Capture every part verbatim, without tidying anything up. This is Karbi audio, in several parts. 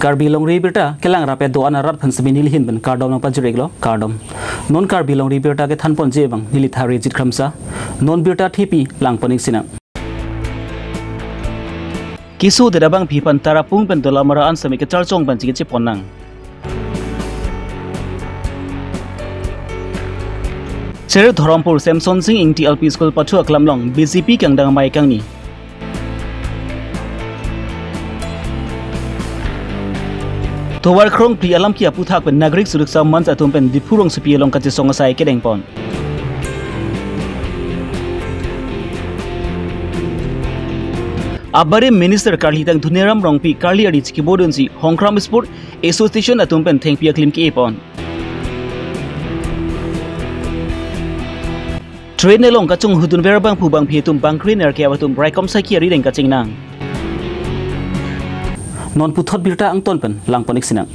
Karbi Longri Abirta kelang rap-et do-an arat aphan sitame neli ahin pen kardom nangpajir-iklo, kardom. Non Karbi Longri Abirta kethanponji abang neli Tharjit Kramsa. Non birta thepi langpon-ik sinang. Keso det abangpi aphan Tarapung pen Dolamara an sitame kecharchong pen chingki chepon nang. Cherep Dharampur Semson Sing Ingti L P School pathu aklam along B J P kangdang amei kangni. Tovar krongphli alam ke aputhak pen Nagarik Suraksha Manch atum pen Diphu rongsopi along kachesong asai kedengpon. Abarim Minister karlitang Dhoniram Rongpi karli ari chikibodunsi Hongkram Sport Association atum pen thengpi aklim ke-epon. Train along kachonghudunver abangphu bangphi atum bangkre nerkep atum raikom saiki arideng kachingnang. Non puthot birta angton pen langpon-ik sinang.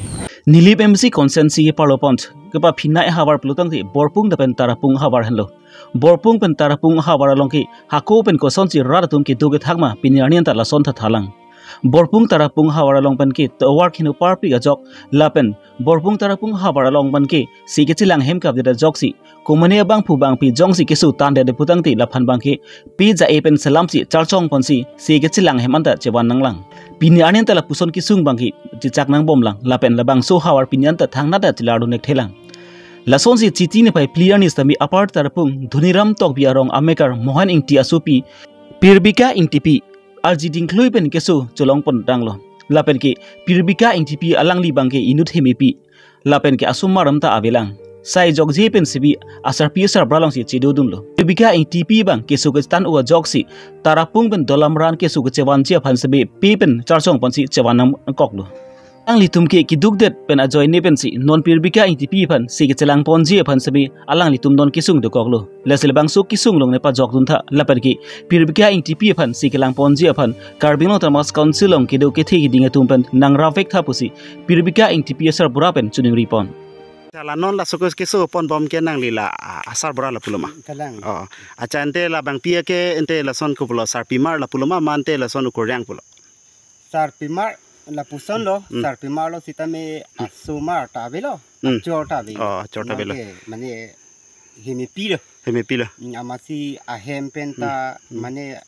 Nilip M C constituency parlopon kepaphinai ahavar pulotangte Borpung lapen Tarapung ahavar henlo. Borpung pen Tarapung ahavar along ke hako pen kosonsi rat atum kedo kethak ma pini arni anta lason thathalang. Borpung Tarapung ahavar along pen ke tovar kheno parpik ajok lapen Borpung Tarapung ahavar along pen ke se kechelang hem kapdet ajoksi komane abangphu bangphi jongsi keso tangdet putangte laphan abangke pe ja-e pen selamsi charchongponsi se kechelang hem anta chevan nanglang. Pini arni anta lapuson kesung abangke chechak nangbomlang lapen labangso ahavar pini anta thangnat ta chelardun-ik thelang. Lasonsi Chiti niphai phli arni sitame Upper Tarapung Dhoniram Tokbi arong amekar Mohan Ingti asopi Pirbika Ingtipi arji dingklui pen keso cholongpon tanglo. Lapen ke Pirbika Ingtipi alangli abangke inut hemepi. Lapen ke asomar atum ta avelang. Sai jokje pen sibi asarpi asarbura alongsi chedodunlo. Pirbika Ingtipi abang keso ketan-o ajoksi Tarapung pen Dolamara an keso kechevanji aphan sibi pe pen charchongponsi chevan nangkoklo. Alanglitum ke kedukdet pen ajoine pensi non Pirbika Ingtipi aphan se kechelangponji aphan sibi alanglitum non kesung dokoklo. Lasi labangso kesung along nepajokdun tha lapen ke Pirbika Ingtipi aphan se kelangponji aphan Karbi Anglong Autonomous Council along kedo kethe keding atum pen nangrap-ik tha pusi Pirbika Ingtipi asarbura pen choningripon. Chala non laso keso ponbom ke nangli la, ah, asarbura lapulo ma? Kalang. Oh. Acha, ante labangpi ke ante lason kopulo, sarpimar lapulo ma, ma ante lason ukur yang pulo? Sarpimar lapuson lo, hmm, sarpimar lo sitame, hmm, asomar ta avelo, hmm, achor ta avelo. Oh, achor ta avelo. Mane, mane hemepi lo. Hemepi lo. Hmm, amatsi ahem pen ta, hmm, hmm, mane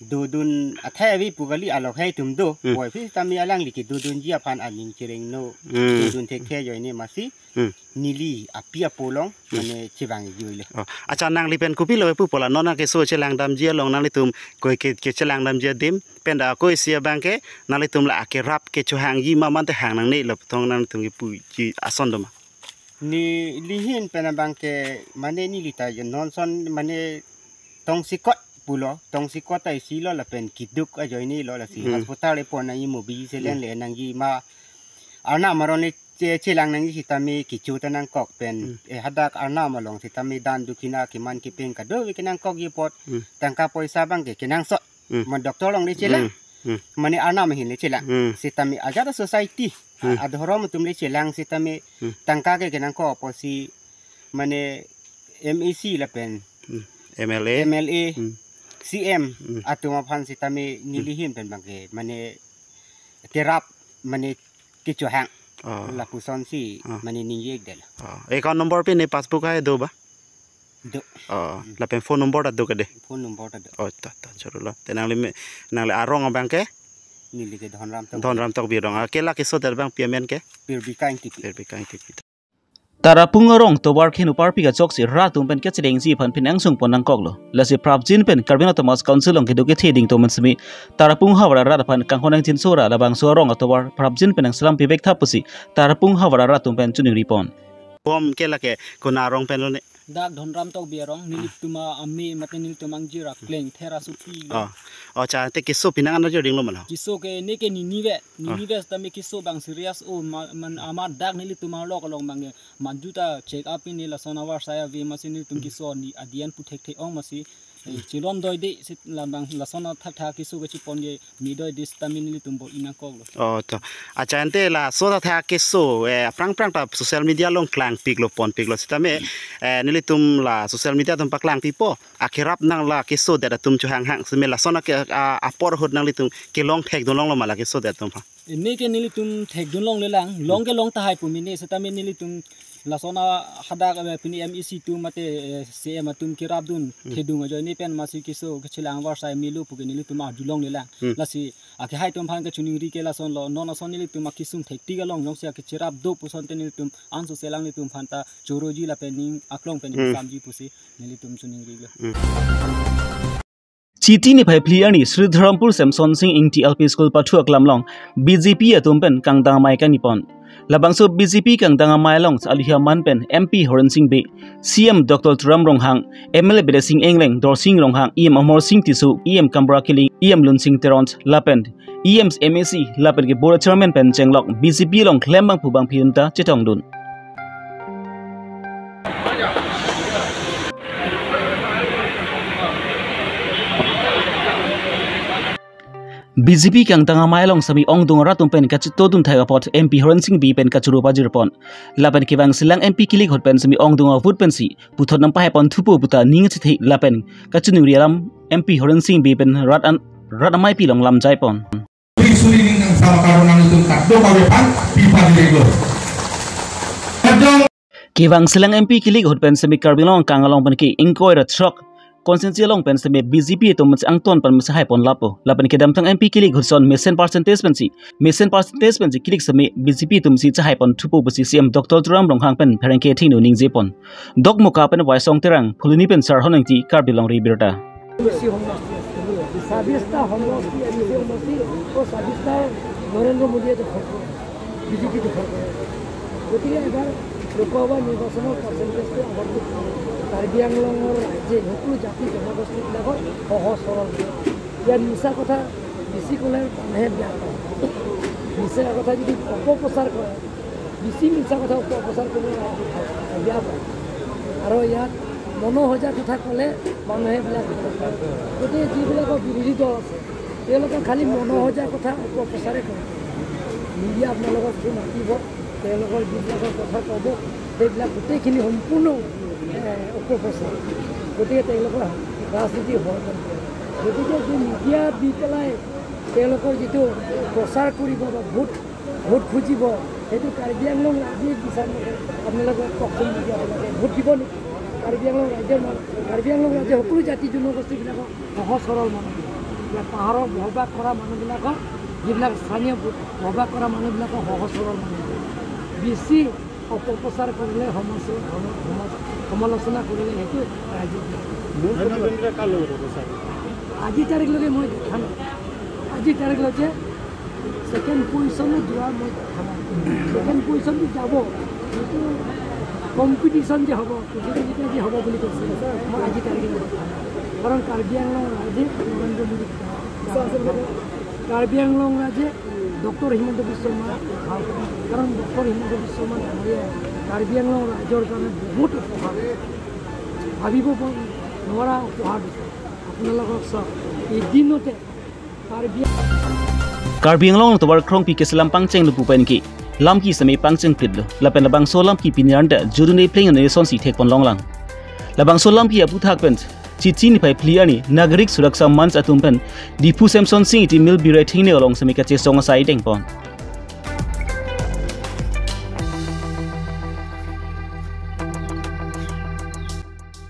dodun athai ave pu kali, alok hai atum do. Hmm. Puvoiphit sitame alangli kedodunji aphan aning cherengno. Hmm. Dodun thekthe ajoine amatsi. Hmm. Neli api apo along, hmm, mane chevang-ik jui le. Oh. Acha, nangli pen kopilo pu pulo, non keso chelangdamji along nanglitum koi ke, kechelangdamji adim pen da koi isi abangke nanglitum la akerap kechohangji ma mate hang nangne laputhot nanglitum kepuji ason do ma? Neli ahin pen abangke mane neli ta je non son mane tongsekot pulo, tongsekot ta isi lo lapen keduk ajoine lo lasi. Hmm. Hospital epon nangji, mobi selen, hmm, le nangji ma arnam aron le che-, chelang nangji sitame kecho ta nangkok pen. Hmm. Eh, hadak arnam along sitame dan dukhina keman kepeng kadokave kenangkokji apot. Hmm. Tangka poisa abangke kenangsot. Hmm. Ma doctor along le chelang. Hmm. Hmm. Mane arnam ahin le chelang. Hmm. Sitame ajat society, hmm, adhorom atum le chelang sitame, hmm, tangka ke kenangkok apotsi mane M A C lapen, hmm, M L A. M L A, hmm, C M, hmm, atum aphan sitame, hmm, neli ahin pen abangke mane kerap mane kechohang. Oh. Lapusonsi, oh, mane ningje-ikdet. Oh. Account number pi ne passbook hai do ba? Do. Oh, hmm, lapen phone number ta do ke de? Phone number ta do. Oh, ta, ta, choro lo. Te nangli me, nangli arong abangke? Neli ke Dhonram Tok. Dhonram Tokbi arong. Ah, ke la keso det abangpi amen ke? Pirbika Ingtipi. Pirbika Ingtipi. Tarapung arong tovar kheno parpik ajoksi rat atum pen kechedengji aphan pini angsungpon nangkoklo. Lasi prapjin pen Karbi Anglong Autonomous Council along kedo kethe ding atum pen sitame Tarapung ahavar arat aphan kanghon nangchinso ra labangso arong atovar prapjin pen nangselam pivek tha pusi Tarapung ahavar arat atum pen choningripon. Bom ke lake konat arong pen lo ne? Dak Dhonram Tokbi arong, ah, nelitum ame mate nelitum angjir akleng thera supi lo. Oh. Oh, acha, te keso pini nang anat jor dinglo ma lo? Keso ke ne ke nini ave, ah, nini ave sitame keso abang serious o ma-, man, amat dak nelitum arlo along abang ke madu ta check up ne lason avarsai ave amatsi nelitum, hmm, keso ni adian pu thekthe ong amatsi Eh, chilon doide, si labang lason athak thak keso kachepon ke mi doide sitame nelitum bor-i nangkoklo. Oh, to. Acha, ante laso athak keso, eh, aphrang aphrang ta social media along klangpiklo, ponpiklo sitame, eh, nelitum la social media atum paklangpipo. Akerap nang la kesodet atum chohang hang sitame lason ake, a, apor ahut nanglitum kelong thekdun longlo ma la kesodet atum ha? Ini ke nelitum thekdun longlelang, long ke long tahai pu mene sitame nelitum lason ahadak, eh, pini M E C atum mate, eh, C M atum kerapdun thedung ajoine pen masi keso kechelang varsai melo pu ke nelitum arjulonglelang. Hmm. Lasi akehai atum aphan kachiningri ke lasonlo, non ason nelitum akesung thektik along jongsi akecherap do pu asonte nelitum anso selang nelitum aphanta choroji lapen ning aklong pen Hmm. samji pusi nelitum chiningrilo. Hmm. Chiti niphai phli arni Sri Dharampur Semson Sing Ingti L P School pathu aklam along B J P atum pen kangdang amei kangnipon. Labangso B J P kangdang amei along alihi aman pen M P Horen Sing Bey, C M Doctor Tuliram Ronghang, M L A Bidya Sing Engleng, Dorsing Ronghang, E M Amar Sing Tisso, E M Kamra Killing, E M Lunsing Teron, lapen E M, M A C, lapen ke Board Chairman pen chenglok B J P along klembang pu bangphi atum ta chetongdun. B J P kangdang amei along sitame ongdung arat atum pen kachetongdun thek apot M P Horen Sing Bey pen kachoro pajirpon. Lapen kevang selang M P kilik ahut pen sitame ongdung avote pensi puthot nangpahaipon thupo puta ning chethe lapen kachiningri alam M P Horen Sing Bey pen rat an, rat ameipi along lam jaipon. Suri ning nang sama karun nanglitum kadokave aphan pipa diri lo. Kadong. Kevang selang M P kilik ahut pen sitame Karbi Anglong akang along pen ke ingkoi ra throk constituency along pen sitame B J P atum masi angton pen masi haipon lapo. Lapen kedamtang M P kilik ahut ason mesen percentage pensi, mesen percentage pensi kilik sitame B J P atum si chahaipon thupo pusi C M Doctor Tuliram Ronghang pen pherangke thengno ningjepon. Dokmoka pen Waisong Terang, Phuloni pen Sarhon Engti, Karbi Anglong Ri Birta. ছাব্বিশটা সমষ্টি, M C সমষ্টি, ও ছাব্বিশটা নৰেন্দ্ৰ মোদীয়ে দখল কৰে, B J P দখল কৰে। গতিকে এবাৰ লোকসভা নিৰ্বাচনৰ পাৰ্চেণ্টেজটো আগতকৈ কম। কাৰ্বি আংলঙৰ ৰাইজে সকলো জাতি জনগোষ্ঠীবিলাকৰ সহজ সৰল। ইয়াত মিছা কথা বেছি ক'লে মানুহে বেয়া পায়। মিছা কথা যদি অপপ্ৰচাৰ কৰে, বেছি মিছা কথা অপপ্ৰচাৰ কৰিলে ৰাইজে বেয়া পায়। আৰু ইয়াত মনোসজা কথা ক'লে মানুহে বেয়া পায়। গতিকে যিবিলাকৰ বিৰোধী দল আছে, তেওঁলোকে খালি মনোসজা কথা অপপ্ৰচাৰে কৰে। মিডিয়া আপোনালোকক যি মাতিব, তেওঁলোকৰ যিবিলাকৰ কথা ক'ব, সেইবিলাক গোটেইখিনি সম্পূৰ্ণ, এ, অপপ্ৰচাৰ। গতিকে তেওঁলোকৰ ৰাজনীতি হয়। গতিকে যি মিডিয়া দি পেলাই তেওঁলোকৰ যিটো প্ৰচাৰ কৰিব বা ভোট, ভোট খুজিব, সেইটো কাৰ্বি আংলং ৰাইজে বিচাৰ নকৰে। আপোনালোকে কওকচোন, মিডিয়াবিলাকে ভোট দিব নেকি? কাৰ্বি আংলং ৰাইজৰ মান-, কাৰ্বি আংলং ৰাইজে সকলো জাতি জনগোষ্ঠীবিলাকক সহজ সৰল মানুহ। ইয়াত পাহাৰৰ বসবাস কৰা মানুহবিলাকৰ যিবিলাক স্থানীয় ব-, বসবাস কৰা মানুহবিলাকৰ সহজ সৰল মানুহ। বেছি অপপ্ৰচাৰ কৰিলে, সমাজ-, সম-, সমাজ-, সমালোচনা কৰিলে সেইটো ৰাইজে বেয়া পায়। ধৰ্মেন্দ্ৰ কাৰ লগত হ'ব ছাৰ? আজি তাৰিখলৈকে মই দেখা নাই। আজি তাৰিখলৈকে ছেকেণ্ড পজিশ্যনত যোৱা মই দেখা নাই। ছেকেণ্ড পজিশ্যনটো যাব, কিন্তু কম্পিটিশ্যন যে হ'ব, প্ৰতিযোগিতা যে হ'ব বুলি কৈছে, মই আজি তাৰিখলৈকে দেখা নাই। কাৰণ কাৰ্বি আংলং ৰাইজে নৰেন্দ্ৰ মোদীক, কাৰ্বি আংলং ৰাইজে ডক্টৰ হিমন্ত বিশ্ব শৰ্মা ভাল পায়। কাৰণ ডক্টৰ হিমন্ত বিশ্ব শৰ্মা ডাঙৰীয়াই কাৰ্বি আংলং ৰাইজৰ কাৰণে বহুত উপহাৰ, ভাবিব প-, নোৱাৰা উপহাৰ দিছে। আপোনালোকক চাওক, এদিনতে Karbi Karbi Anglong tovar Krongpi keselam pangcheng lupu pen ke lamki sitame pangcheng plitlo. Lapen labangso lamki pini arni ta judune pleng ne sonsi thekpon longlang. Labangso lamki aphuthak pen Chiti niphai phli arni Nagarik Suraksha Manch atum pen Diphu Semson Sing Ingti Mill Birai Thingneu along sitame kachesong asai dengpon.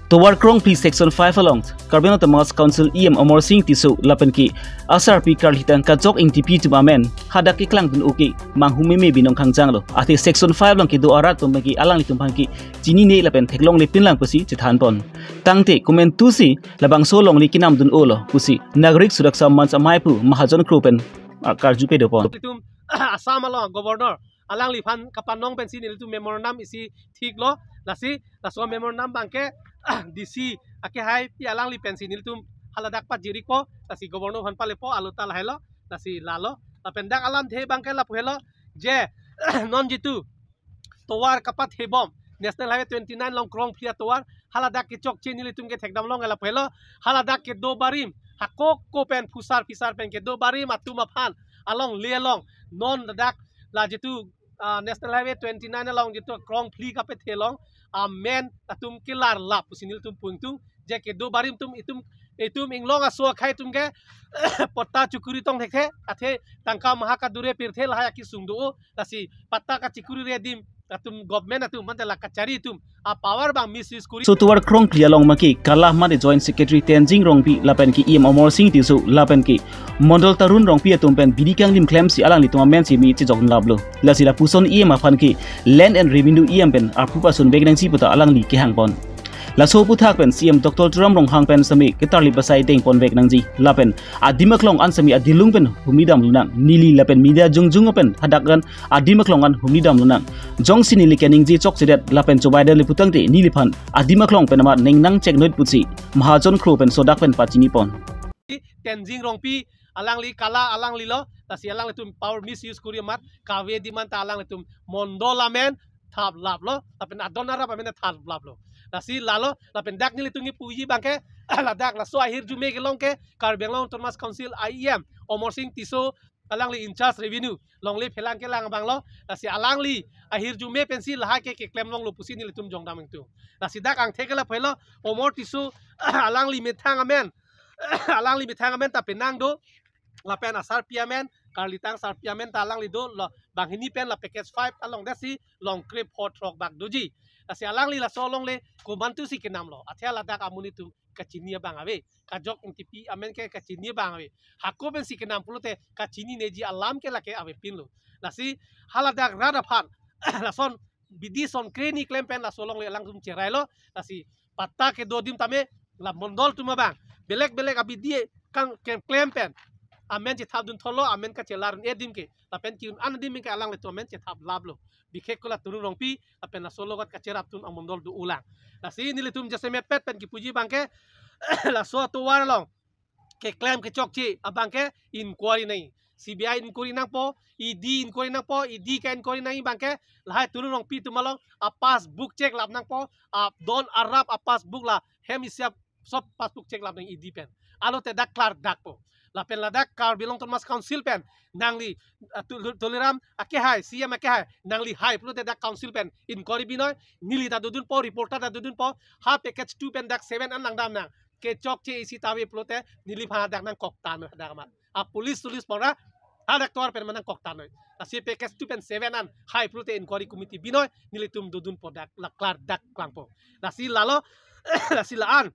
Tovar Krongpi Section five along Karbi Anglong Autonomous Council E M Amar Sing Tisso lapen ke asarpi karlitang Kajok Ingtipi atum amen hadak keklangdun uke manghumeme binong kangjanglo. Athe Section five along kedo arat atum ke alanglitum aphan ke chinine lapen theklongle pinlang pusi chethanpon. Tangte komantusi labangso alongle kenamdun-olo pusi Nagarik Suraksha Manch amei aphu Mahajon Kro pen, ah, karju pedopon. Itum Assam along Governor alangliphan kapanong pensi nelitum memorandum isi thiklo, lasi laso memorandum abangke D C akehaipi alangli pensi nelitum haladak pajirikpo, lasi Governor aphan palepo, alo ta lahailo, lasi lalo. Lapen dak alamthe abangke lapu helo, je non jitu tovar kapathebom, National Highway twenty-nine along Krongphli atovar haladak kechokche nelitum kethekdam long ke lapu helo, haladak kedo barim, hako ko pen phusar phisar pen kedo barim atum aphan alongle along non ladak la jitu, ah, National Highway twenty-nine along jitu krongphli kapethe along amen atum kelar lap pusi nelitum pu ingtung, je kedo barim atum itum, itum inglong aso akhai atum ke patta chikuri tong thekthe, athe tangka maha kadure pirthe lahai akesung do, lasi patta kachikuri ri adim atum, government atum mate la kachari atum a power abang misuse kori. Laso tovar krongphli along maki Kala mate Joint Secretary Tenzing Rongpi lapen ke E M Amarsing Tisso lapen ke Mondol Tarun Rongpi atum pen bidi kanglim klemsi alanglitum amen si mi chejok laplo. Lasi lapuson E M aphan ke Land and Revenue E M pen arpu pasun vek nangji puta alangli kehang pon. Laso aphuthak pen C M Doctor Tuliram Ronghang pen semi ketarli pasai deng pon vek nangji. Lapen adim aklong an semi adilung pen humni damlonang. Neli lapen media jongjung pen hadak an adim aklong an humni damlonang. Jongsi neli keningje chokchedet lapen chobai det le putangte neliphan adim aklong pen amat ning nangchek noit pusi mahajon kro pen sodak pen pachini pon. Tenzing Rongpi alangli Kala alanglilo, lasi alanglitum power misuse kori amat kave adim anta alanglitum mondol amen thap laplo, lapen adon arap amen thap laplo. Lasi lalo, lapen dak nelitum kipuji abangke, ladak laso ahirjume kelong ke Karbi Anglong Autonomous Council E M Amarsing Tisso alangli in charge revenue, longle phelang kelang abanglo, lasi alangli ahirjume pensi lahai ke keklem longlo pusi nelitum jongdam ingtung. Lasi dak angthek ke lapu helo, Amar Tisso alangli methang amen, alangli methang amen ta penang do, lapen asarpi amen, karlitang sarpi amen ta alangli dolo, banghini pen la package five along dasi longkre pho throk bak doji. Lasi alangli laso alongle komantusi kenamlo, athe ladak amonit atum kachini abang ave, kajok Ingtipi amen ke kachini abang ave. Hako pensi kenam pulote kachinineji alam ke lake avepinlo. Lasi haladak rat aphan lason bidi son kreni klem pen laso alongle alangtum cherailo. Lasi patta kedo adim tame la mondol atum abang belek belek abidi kang kem klem pen amen chethap dun tholo, amen kachelar un-e adim ke, lapen ki-un an adim ke alanglitum amen chethap laplo. Bikhek ko la Tuliram Rongpi lapen laso alogot kacherap atum amondol do-olang. Lasi nelitum jasemet pet pen kipuji abangke laso atovar along keklem kechokche abangke inquiry nangji. C B I inquiry nangpo, E D inquiry nangpo, E D ke inquiry nangji abangke lahai Tuliram Rongpi atum along a passbook check lap nangpo, adon arap a passbook la hem isiap sob passbook check lap nang E D pen. Alote dak klardakpo. Lapen ladak Karbi Anglong Autonomous Council pen nangli, ah, Tu-, Tu-, Tuliram akehai, C M akehai, nangli hai pulote dak council pen inquiry binoi, neli ta dodunpo, reporter ta dodunpo, ha package two pen dak seven an langdam nang. Kechokche isi ta ave pulote neliphan dak nangkok tan dak amat. A police tulis pora, ha dak tovar pen ma nangkok tan noi. Lasi package two pen seven an hai pulote inquiry committee binoi, nelitum dodunpo dak, la klardak klangpo. Lasi lalo, lasi la-an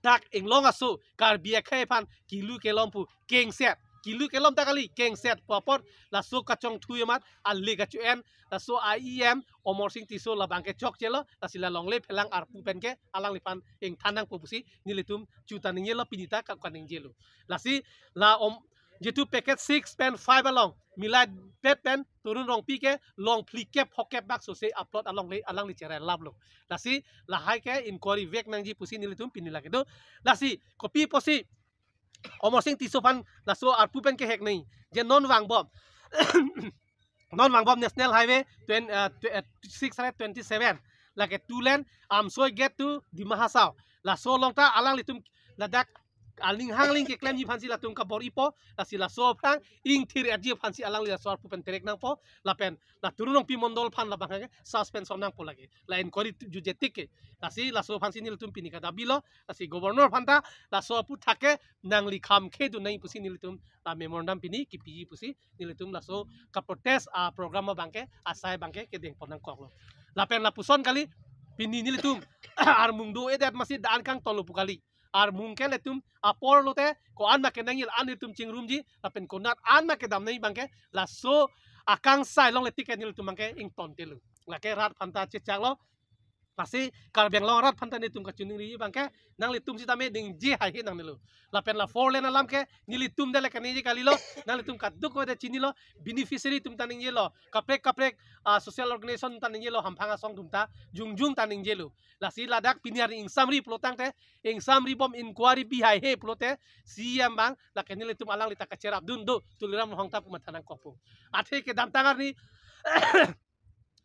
dak inglong aso Karbi akhei aphan kilu kelom pu kengset. Kilu kelom ta kali, kengset pu apot laso kachongthui amat ale kacho-en laso E M Amarsing Tisso labangke chokchelo, lasi la longle phelang arpu pen ke alangliphan ingthan nangpo pusi nelitum chu ta ningjelo, pini ta ka-, kaningjelo. Lasi la om jitu package six pen five along milai pet pen Tuliram Rongpi ke longphli kep phokep bak sose upload alongle alangli cherai laplo. Lasi lahai ke inquiry vek nangji pusi nelitum pini lake do. Lasi kopi pusi Amarsing Tisso aphan laso arpu pen kehek nangji, je non vangbom, non vangbom National Highway twenty, uh, tw-, uh, six hundred twenty-seven, lake two lane, Amsoi gate to Dima Hasao. Laso along ta alanglitum ladak aling hangling keklemji aphansi latum kabor-ipo, lasi laso aphrang ingthir-etji aphansi alangli laso arpu pen terek nangpo, lapen la Tuliram Rongpi mondol aphan labang ke suspension nangpo lake. La inquiry tu-, juje tik ke. Lasi laso aphansi nelitum pini kadabilo, lasi governor aphan ta laso aphuthak ke nangli kham khedun nangji pusi nelitum la memorandum pini kipiji pusi nelitum laso ka-protest a-program abangke asai abangke kedeng pon nangkoklo. Lapen lapuson kali, pini nelitum armung do-edet masi dan kangtolo pu kali. Armung ke ilitum apor lote ko-an ma kenangji la-an ilitum chingrumji, lapen konat an ma kedam nangji abangke laso akangsai longle tik ke nelitum abangke ingtontelo. Lake rat aphan ta chechaklo. Lasi Karbi Anglong rat aphan ta nelitum kachiningri abangke nanglitum sitame ningje haihe nangnelo. Lapen la four lane alam ke nelitum dele kaningje kalilo, nanglitum kadokave chinilo, beneficiary atum ta ningjelo, kaprek kaprek, ah, social organization ta ningjelo, hamphang asong atum ta, jongjong ta ningjelo. Lasi ladak pini arni ingsamri pulo tangte, ingsamribom inquiry bihaihe pulote, C M abang lake nelitum alangli ta kacherapdun do, Tuliram Ronghang ta pu matha nangkokpo. Athe kedamtang arni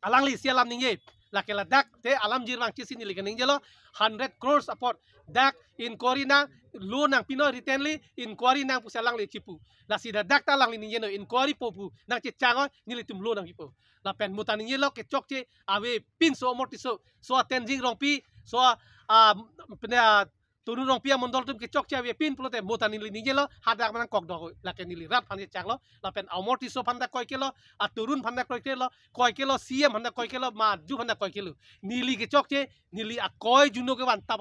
alangli isi alam ningje, Lake ladak te alam jirvang chisi neli keningjelo, hundred crores apot dak inquiry nang, loan nangpinoi written li, inquiry nang pusi alangli chipu. Lasi dak ta alangli ningjeno inquiry po pu nangchechang oi, nelitum loan nangpipo. Lapen mo ta ningjelo kechokche avepin so amortiso, so a Tenzing Rongpi, so a, ah, pene, ah, Torun Rongpi amondol atum kechokche avepin pulote mo ta neli ningjelo hadak nangkok dok oi. Lake neli rat aphan chechaklo, lapen amortiso aphan ta koikelo, a Torun aphan ta koikelo, koikelo C M aphan ta koikelo, maju aphan ta koikelo. Neli kechokche, neli akoi juno kevan tap.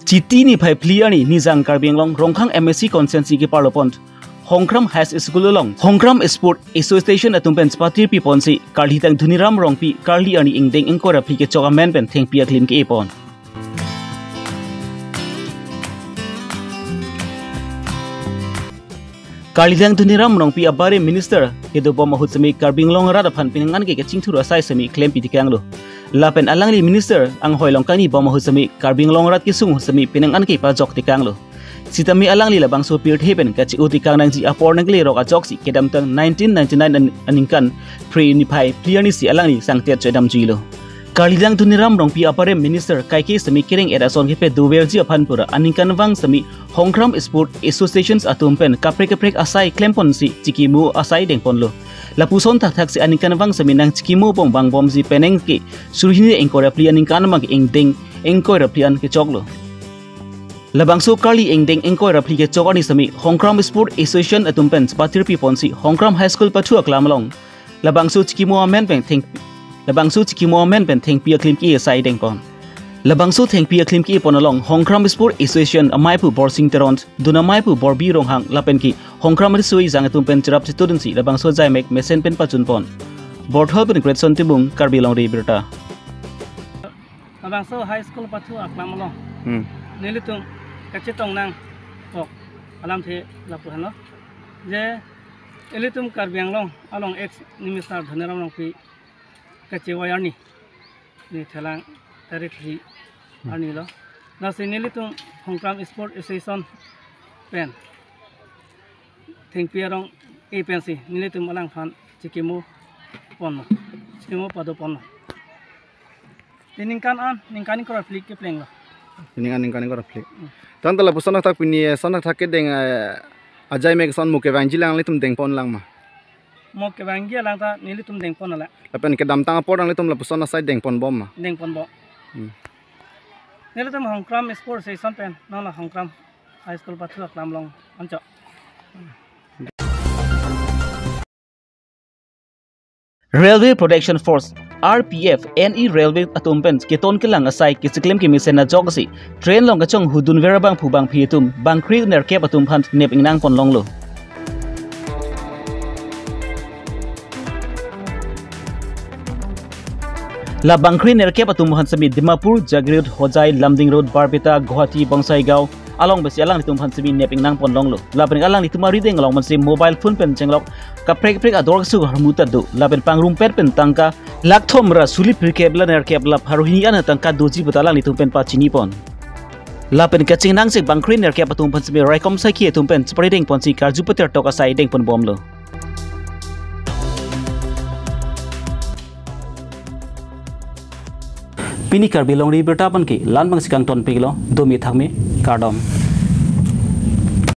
Chiti niphai phli arni Nijang Karbi Anglong Rongkhang M A C constituency keparlo pon Hongkram High School along Hongkram Sport Association atum pen chepatiri piponsi Karlidang Dhoniram Rongpi karli arni ingdeng ingkoi ra phli kechok amen pen thengpi aklim ke-e pon. Karlidang Dhoniram Rongpi abarim Minister kedobom ahut semi Karbi Anglong arat aphan penang an ke kachingthur asai semi klempi tekanglo. Lapen alangli Minister anghoi along kangnibom ahut semi Karbi Anglong arat kesung ahut semi penang an ke pajok tekanglo. Sitame alangli labangso pirthe pen kachi-o tekang nangji apor nangklerok ajoksi kedamtang nineteen ninety-nine an-, aningkan Phre niphai phli arni si alangli sangtet cho-edamjuilo. Karlidang Dhoniram Rongpi abarim Minister kaike semi kereng et ason kepe doverji aphan pura aningkanvang semi Hongkram Sport Associations atum pen kaprek kaprek asai klemponsi chikimo asai dengponlo. Lapuson thakthak si aningkanvang semi nangchikimo bom vangbomji penang ke suri hini ingkoi ra phli aningkan mang ingdeng ingkoi ra phli an kechoklo. Labangso karli ingdeng ingkoi ra phli kechok arni semi Hongkram Sport Association atum pen chepatiri piponsi Hongkram High School pathu aklam along labangso chikimo amen pen theng, labangso chikimo amen pen thengpi aklim ke-e asai dengpon. Labangso thengpi aklim ke-e pon along Hongkram Sport Association amaipu Borsing Teron, dun amaipu Borbi Ronghang lapen ke Hongkram riso-ejang atum pen cherap chetudunsi labangso jaimek mesen pen pachunpon. Borthol pen Greatson Timung, Karbi Longri Abirta. Labangso high school pathu aklam along. Hmm. Nelitum kachetong nangkok alamthe lapu henlo. Je ilitum Karbi Anglong along ex minister Dhoniram Rongpi kachevoi arni. Ni thelang tarik phli Hmm. arni lo. Lasi nelitum Hongkram Sport Association pen thengpi arong e pensi nelitum alangphan chikimo ponlo. Chikimo pado ponlo. Te ningkan an, ningkan ingkoi ra phli keplenglo. Ningkan, ningkan ingkoi ra phli. Hmm. Tangte lapuson thakthak pini, eh, son thakthak kedeng, eh, ajaimek ason mo kevangji lang nelitum dengpon lang ma? Mo kevangji alang ta nelitum dengpon alang. Lapen kedamtang apor nanglitum lapuson asai dengponbom ma? Dengponbom. Hmm. Nelitum Hongkram Sport Association pen, non la Hongkram High School pathu aklam along anchot. Railway Protection Force, R P F, N E Railway atum pen keton kelang asai kechiklem kemesen ajoksi train along kachonghu dunver abangphu bangphi atum bangkre nerkep atum aphan nep ingnangpon longlo. La bangkre nerkep atum aphan semi Dimapur, Jagiroad, Hojai, Lumding Road, Barpeta, Guwahati, Bongsaigao along pensi alanglitum aphan semi nep ingnangpon longlo. Lapen alanglitum arideng along pensi mobile phone pen chenglok kaprek kaprek ador keso harmu ta do. Lapen pangrumpet pen tangka lakh thom ra suli phlikep la nerkep la pharo hini an tangka doji puta alanglitum pen pachinipon. Lapen kachingnang si bangkre nerkep atum aphan semi raikom saikhi atum pen chepari dengponsi karju pater tok asai dengponbomlo. Pini Karbi Longri Abirta pen ke la-an abangsi kangtonpiklo, dome thakme, kardom.